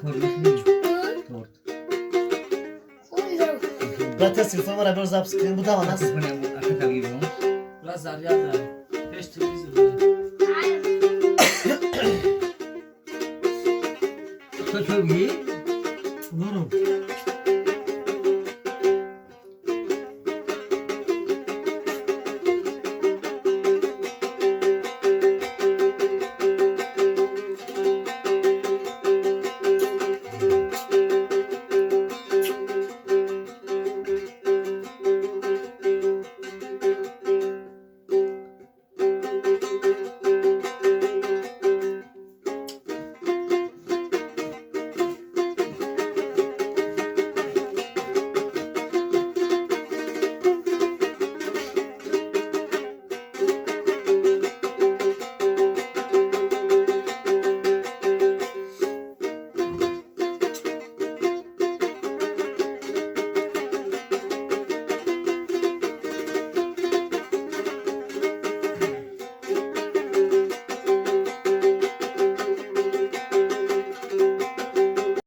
Торт мехӯрӣ? Торт. Брат, телефон мара бер, запись кунем, будам анас. Брат, заряд дай. Пеш телевизор дай. То чой бигӣ? Нурум.